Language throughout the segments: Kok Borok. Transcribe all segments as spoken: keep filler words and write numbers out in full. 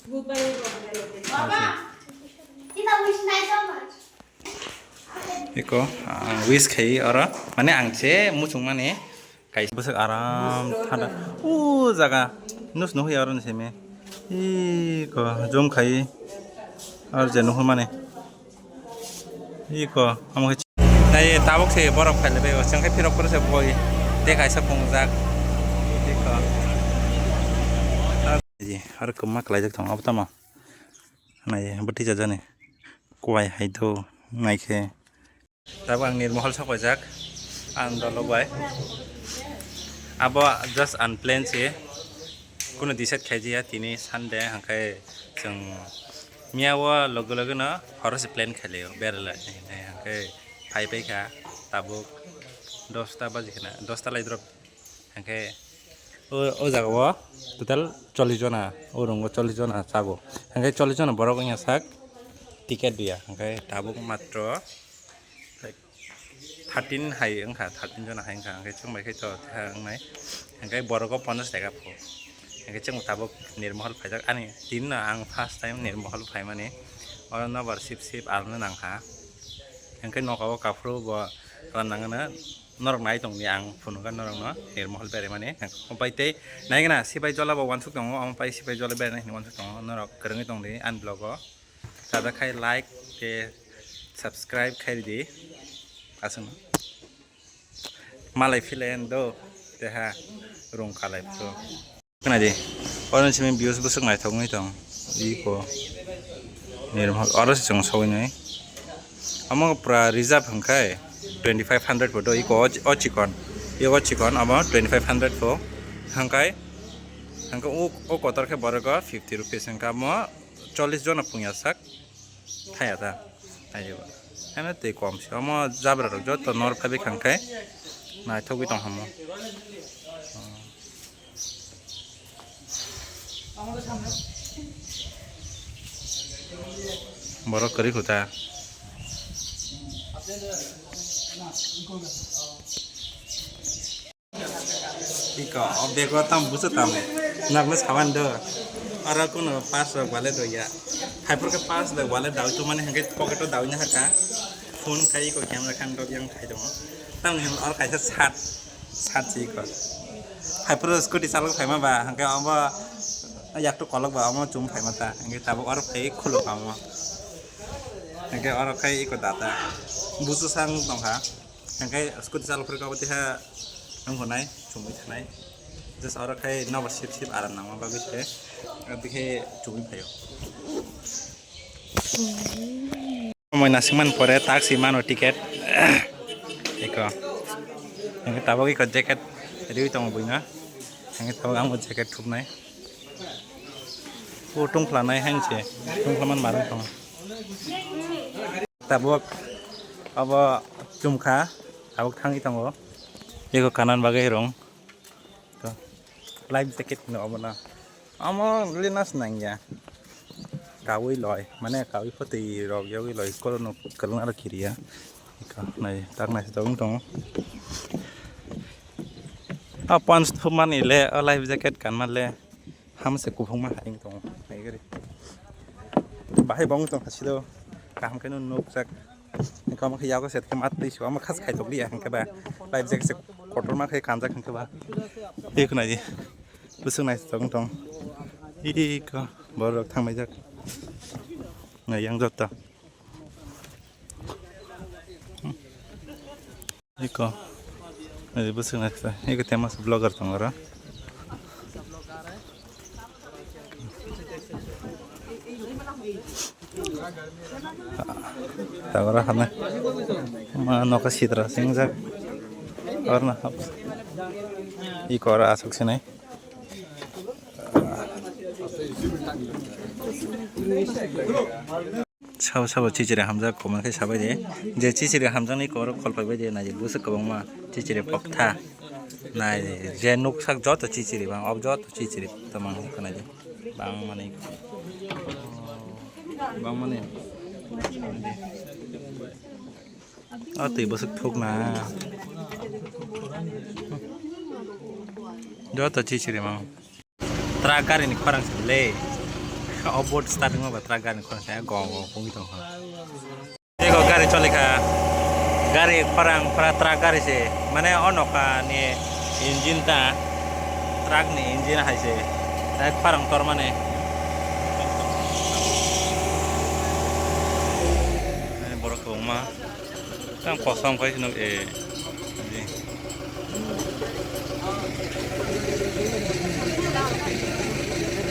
Iko, ah, wish khai oro, mane ang se muchung mani kaisa bwswk aram thanda. O jaga nus nuhi oro ni simi. Iko, jom khai oro je nuhur mani. Iko, amo khe. Nai tabuk se borok phai le bai, chwng khe phirok phuru se boi. Tei kaisa pungjak. Iko. Ji, aro kwma kwlaijak tongo, abo tamo. Nai, bwtwi jajani. Kuwai hai do, nai khe. Tabuk ang Nirmahal sok paijak. Ang dolo bai. Abo just unplanned se. Kuno decide khaijaya tini Sunday, hangkhe chwng miya o logi logi no horo se plan khailio beralai hinwi, hangkhe phai paikha tabuk dosta baji khna, dosta lai drop, hangkhe o, o jaga o total chollish jona, o room o chollish jona chago, hangkhe chollish jona borok wngya sak ticket diya, hangkhe tabuk matro thirteen hai wngkha, thirteen jona hai wngkha, hwnkhe chwng bai khe to tha wngnai, hwnkhe borok o ponchash taka pho, hwnkhe chwng tabuk Nirmahal phaijak, ani tini no ang first time Nirmahal phaimani, oro nobar sip sip arwno nangkha, hwnkhe noka o kaphuru bo ran nangano norok nai tongdi, ang phunukha norokno Nirmahal beraimani, hwnkhe pai tei naigwna Sipai Jola bo uansuk tongo, omo pai Sipai Jola beraina hinwi uansuk tongo, norok kwrwngwi tongdi ani vlog o. Sada khai like tei subscribe khai di. Aswkno. Malai phile do teha rung kalai pho. Khna di. Oro simi views bwswk naithok wngwi tong. Iko. Nirmahal oro se chwng sogwi nai. Amo pura reserve hwnkhe twenty five hundred pho do iko o, o chikon. Iko chikon amo twenty five hundred pho. Hwnkhe hwnkhe o, o kotor khe borok o fifty rupees hwnkhe amo chollish jona phungya sak thaya ta. Ayo. Ano tei kom se. Omo jabra rok joto nor phabi khang khe naithogwi tong hamo. Borok kwrwi khuta. Iko, o bego tam busa tam. Nokno saban do. Oro kuno pass rok wallet rok ya. Haipor ke pass rok wallet dawi tu mani hangke pocket o dawi na haka. Phone kai iko camera khan rok yang khai dongo. Tam ni oro kaisa sat, sat si iko. Haipor scooty chalok phaima ba hangke abo yak tu kolok ba amo chum phaima ta. Hangke tabuk oro phai khuluk amo. Hangke oro khai iko data. Busu sang tongkha. Hingke scooty chalo phuru kabo teha wngkha nai, chumui thanai. Just oro khai nobar sip sip aram nangma bagwi se, abikhe chumui phaio. Moi nasingman pore taksi mano ticket. Eko. Hingke tabok eko jacket riwi tongo buino. Hingke tabok ang bo jacket thupnai. O tongphla nai hain se, tongphla man marang tongo. Tabuk abo chumkha, tabuk thangwi tongo. Eko kanan bagwi rong. To, life jacket hino obo na. Omo linas nangya. Kawi loi, mane kawi phatwi rok yogwi loi, kolono kwlwng aro kiriya. Eko nai, tak nai se tong tongo. A pants thumani le, a life jacket kanma le. Hamse kuphungma hai wng tongo, hai gari. Bahai bo wng tongkha silo, kaham khe nw nukjak. Wngkha omo khe yago set khe mat twi sio, omo khas khai tok liya hwnkhe ba. Life jacket se kotorma khe kanjak hwnkhe ba. Tei khwnai di. Bwswk naisik wng tong. Iko borok thanglaijak. Nai yang joto. Iko. Ri bwswk naisik. Iko tema se vlogger tongo oro. Tabora hana. Ma noka sitra singjak. Orna hap. Iko oro aswk sinai. Sabo sabo chichiri hamjak, comment khe sabai di. Je chichiri hamjakni koro khol paibai di, nai bwswk kwbangma chichiri pokta. Nai je nuksak joto chichiri bang, ob joto chichiri pokta mang khe nai di. Bang mani. Bang mani. O twi bwswk thukna. Joto chichiri mang. Truck gari ni khorang se le. O boat starting o ba truck gari khorang khe gong gong wngwi tongkha. Tei o gari choli kha. Gari khorang phra truck gari se. Mane o nokha ni engine ta truck ni engine hai se. Tai khorang tor mane. Borok kwbangma. Tang kosom khai sino e.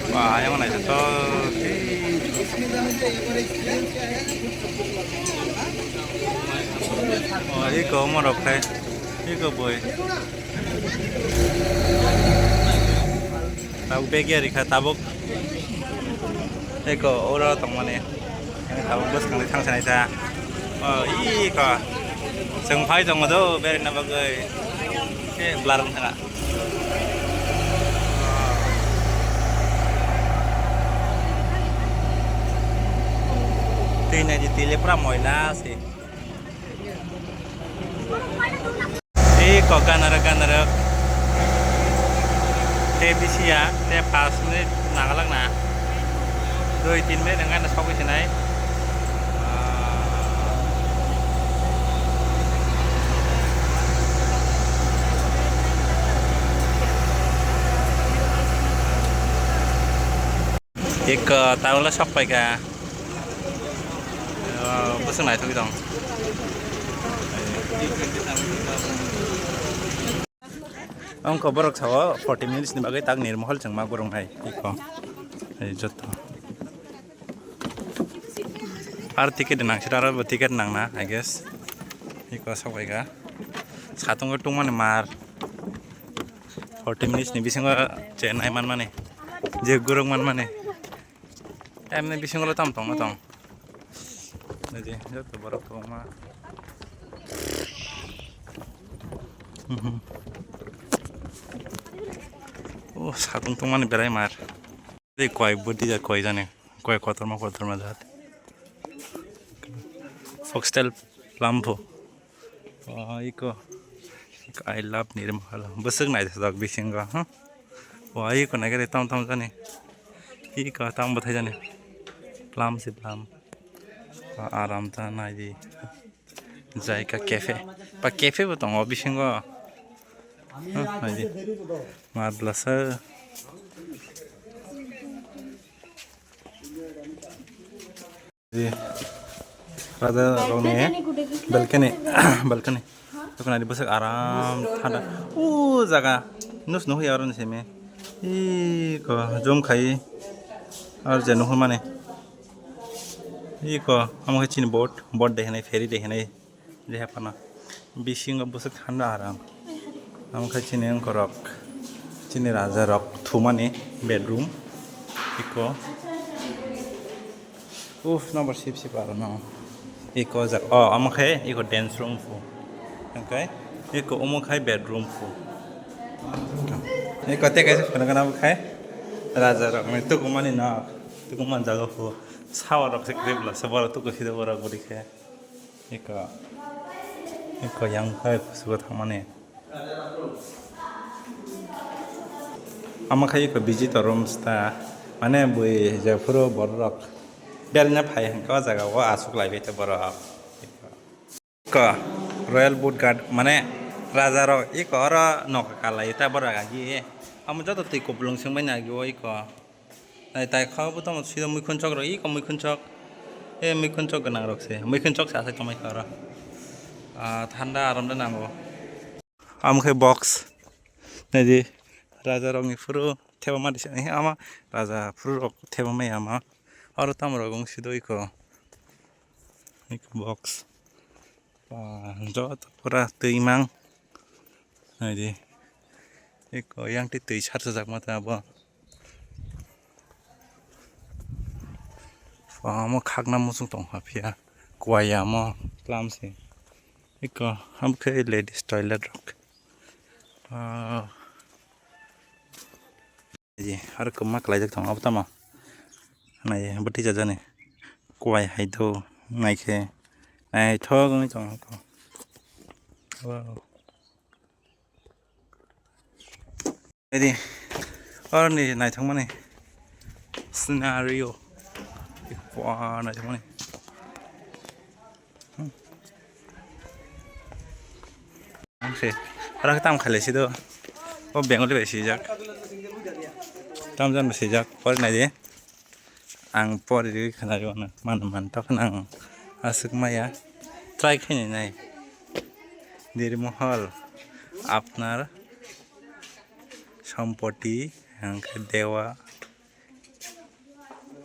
Wah, yang mana itu? Oh, iko morok khai. Iko boy. Tabuk begi ari kha tabuk. Eko oro tongmani. Yang tabuk bwskang thang sanai ta. Oh, iko. Chwng phai tongo do berina bagwi. Eh, blarang thanga. Twi nai di twi le pura moila se. Iko ganarok ganarok. Tei bisi ya, tei pash minute nagalak na. Dui tin minute hwnkhai no sogwi sinai. Iko tangla sok paikha. Oh, bwswk naithok tong. Ongko borok sao forty minutes ni bagwi tak Nirmahal chwngma gurung hai iko. Ei joto. Ar ticket nang sita aro bo ticket nang na, I guess. Iko sok paikha. Satung o tungmani mar. Forty minutes ni bisingo chenai manmani. Je gurung manmani. Emni bisingo tamo tongma tong. Nadi, joto borok kwbangma. Mhm. Oh, satung tongmani berai mar. Tei koi budi ja koi jani. Koi kotorma kotorma jat. Foxtail plum pho. Oh, iko. Iko I love Nirmahal. Bwswk naithok bisingo, huh? Oh, iko naikhe tam tam jani. Iko tam bwthai jani. Plum si plum. Oh, aram ta nai di. Jaika cafe. Ba cafe bo tongo bisingo. Huh, nai di. Madlasa. Raja rokni balcony, balcony. Balcony di bwswk aram thanda. O jaga nus nuhya aro ni simi. Iko zoom khai. Ar je nuhur mani. Iko amo hai chini boat, boat de hinai, ferry de hinai. Jeha phano bisingo bwswk thanda aram. Amo khe chini wngkorok, chini raja rok thumani bedroom. Iko. Uff, number sip sip aro no. Iko jak. Oh, amo khe iko dance room pho. Hwnkhe iko omo khai bedroom pho. Iko tei kaisa phunukgwna abo khai raja rokni tukumani nok. Tukumani jaga pho. Sawa rok se kwrwi bwla se borok tuku side borok bwrwi khe. Iko, iko yang khai kusugo thangmani. Amo khai iko visitor room sta, mane bui jephuru borok berna phai hwnkhe o jaga o aswk lai bai tei borok. Iko Royal Boat Guard, mane raja rok iko oro nokha kalai ta borok agi. Amo joto twi kupulung swngmani agi o iko. Nai tai kha bo tamo sida muikhunchok rok, iko muikhunchok. E muikhunchok gwnang rok se. Muikhunchok se asai tongmai kha oro. Ah, thanda aram de nango. Amo khe box. Nai di raja rok ni phuru theba ma di se. Ama raja phuru rok theba mai ama. Oro tamo rok wng sido iko. Iko box. Ah, joto pura twi mang. Nai di. Iko yang twi twi sar sajak ma ta bo. Omo khakna muchung tong kha phiya. Kuwai ya omo tlam se. Iko, omo khe ladies toilet rok. Ah. Aro kwbangma kwlaijak tongo, abo tamo? Nai, bwtwi chajani. Kuwai hai do, nai khe. Naithok wngwi tongo. Wow. Ready. Oroni naithokmani. Scenario. Wah, naithokmani. Hmm. Ang se, oro khe tamo khailai si do. O Bengali bai swijak. Tamo jani bai swijak. Pori nai di. Ang pori ri khna ri mano. Mano man to khna ang aswk maya. Try khainai nai. Nirmohol. Apnar. Sompoti. Ang khe dewa.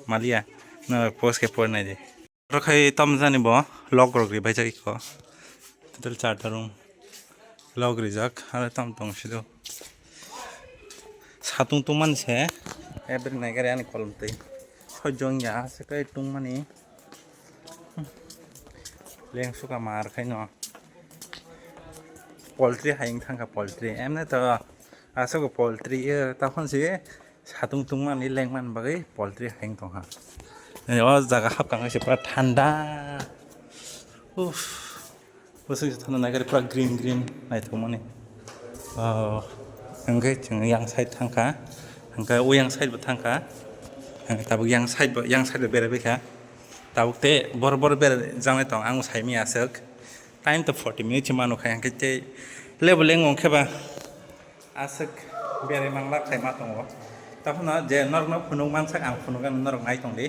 Maliya. No, post khe pori nai di. Oro khai tam jani bo lock rok ri baijak iko. Total charta room. Lock rijak, aro tam tong sido. Satung tungmani se, every night gari ani kolom twi. Sojong ya, se kai tungmani. Leng suka mar khai no. Poultry hayung thangkha poultry. Emne to aswk poultry, eh, tahon se Satung tungmani lengmani bagwi poultry hayung tongkha. O jaga hapkang se pura thanda. Uff. Bwswk se thanda naikhe pura green green naithokmani. Oh. Hwnkhe chwng yang side thangkha. Hwnkhe o yang side bo thangkha. Hwnkhe tabuk yang side bo, yang side bo beraibaikha. Tabuk tei bor bor beraijaknai tong, ang saimanya aswk. Time to forty minutes se mano khai, hwnkhe tei lebo lengmung khe ba. Aswk berai manglak khaima tongo. Taphano je norokno phunuk mansak ang phunukgano norok nai tongdi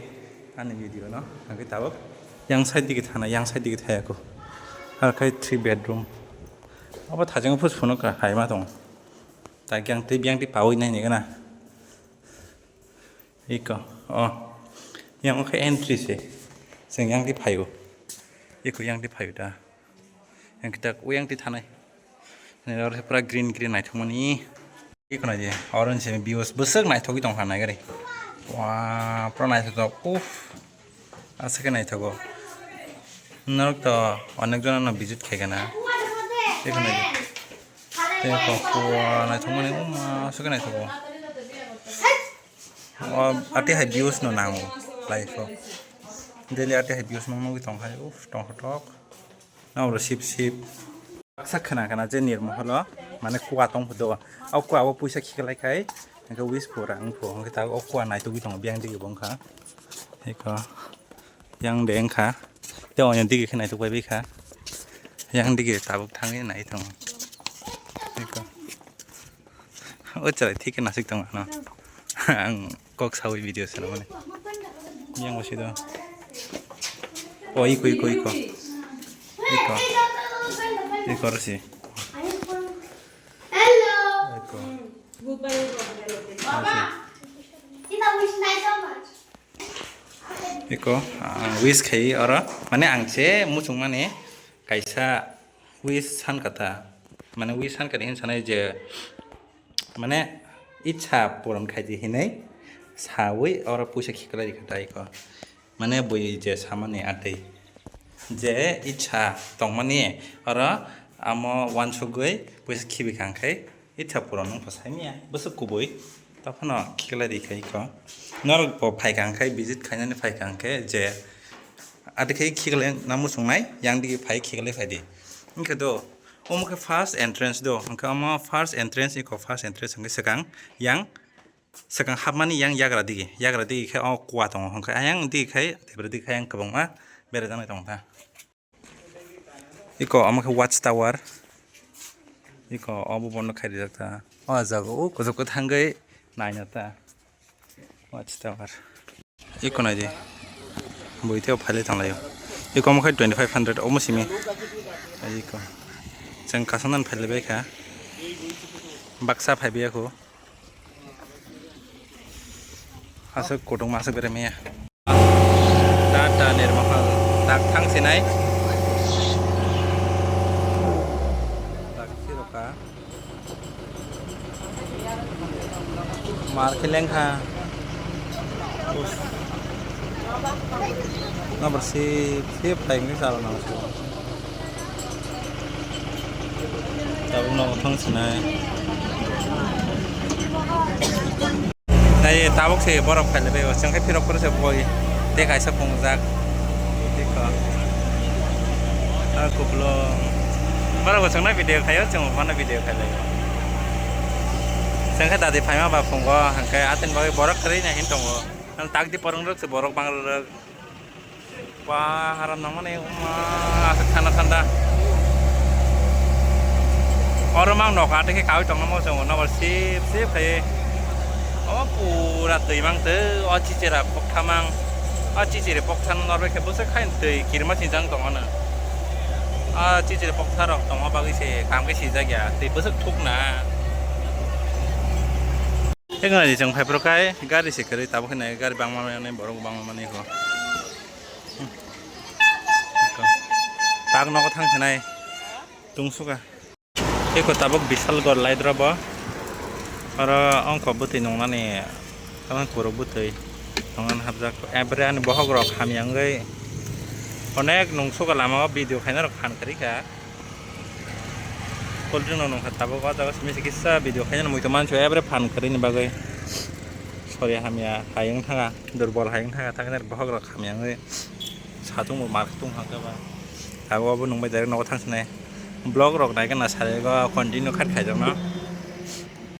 ani video no. Hwnkhe tabuk yang side digi thana, yang side digi thaya kho. Arkhai three bedroom. Abo thajeng phus phunuk kha khaima tongo. Ta yang tei biyang tei pawi nai ni gana. Iko, oh. Yang khe entry se. Seng yang tei phaio. Iko yang tei phaio ta. Yang kita uyang ti thanai. Ni oro pura green green naithokmani. Iko nai je, orange ni views bwswk naithogwi tongkha naigari. Wah, pura naithotok. Uff. Aswk khe naithogo. Norok to onek jona no visit khaikha na. Iko nai je. Tei kokwa naithokmani, uma, aswk khe naithogo. O, ati hai views no nango life o. Daily ati hai views no nugwi tongkha. Uff, tongkha tok. Nabro sip sip. Baksa khna khna je nirmoholo, mane kua tong phudo. O kua o puisa khiklai khai, hwnkhe wish pura wng phu. Hwnkhe ta o kua naitugwi tongo, biyang digi bo wngkha. Eko, yang de wngkha. Tei oino digi khe naituk bai bikha. Yang digi tabuk thangwi nai tongo. Eko. O chwrai thik khe nasik tongo ano. Ang kok sawi video swnamani. Yang bo sido. O iko, iko, iko. Iko. Iko rw si. Iko. Rw si. Iko, ah, wish khai oro. Mane ang se muchungmani kaisa wish sankha ta. Mane wish sankha hinwi sanai je, mane ichha puron khaidi hinwi sawi oro puisa khiklai rikha ta iko. Mane bui je samani atwi je ichha tongmani oro amo uansugwi puisa khibikha hwnkhe ichha puron wngkha saimanya bwswk kubui. Tophano khiklai rikha iko. Norok bo phaikha hwnkhe visit khainani phaikha hwnkhe je atwi khe khiklai na muchungnai yang digi phai khiklai phaidi. Hwnkhe do omo khe first entrance do. Hwnkhe omo first entrance iko first entrance hwnkhe swkang yang Swkang hapmani yang yagra digi, yagra digi khe o kua tongo, hwnkhe ayang digi khai tebra digi khai yang kwbangma berajaknai tongo ta. Iko omo khe watch tower, iko obo bondo khai rijak ta. O jaga o kuchuk kwthangwi naina ta watch tower. Iko nai di. Bui tei o phailai tanglaio. Iko omo khai twenty five hundred omo simi. Iko. Chwng kasonani phailai bai kha. Baksa phaibai ya kho. Aswk kutung maswk berai maya. Tata Nirmahal. Tak thang sinai. Tak sirokha. Mar khe lengkha. Nabr si, si phaimani sal nang si. Tabuk no thang sinai. Nai tabuk se borok phailaibai o, chwng khe phirok phuru se boi tei kaisa pungjak. Tei kho. Ah, kupulung. Borok bo chwngno video khaio, chwng bo phano video khailai. Chwng khe dadi phaima ba phungo, hwnkhe atini bagwi borok kwrwi nai hin tongo. Ang tak di porong rok se borok bang rok. Ba haram nang mani ma aswk thanda thanda. Oro mang nok ate khe kawi tongna mo chwng no sip sip khai. O pura twi mang twi o chichira poktham ang. O chichiri poktham norbe khe bwswk khai twi kirma sinjang tongmano. O chichiri pokthar rok tongma bagwi se kam khe sijak ya twi bwswk thukna. Tei gwnani chwng phaiphuru kai gari se kwrwi tabuk hinai gari bangma mani borok bangma mani ho. Tak nogo thang sinai tungsuka. Eko tabuk Bishalgarh light rw bo. Oro ongkho bwtwi nungnani kwbang kwrwk bwtwi nungnani hapjak. Epre ani bohok rok hamya wngwi onek nungsuka lama o video khaina rok phan kwrwi kha. Cold drink no nungkha tabuk o jaga simi se kisa video khaina muitu mansu ebre phan kwrwini bagwi. Sori hamya hai wng thanga durbol hai wng thanga thangkhe bohok rok hamya wngwi satung bo mar tung hangkhe ba. Tabuk obo nungbai direct nogo thangsinai vlog rok naikhe na sari go continue khat khaijakno.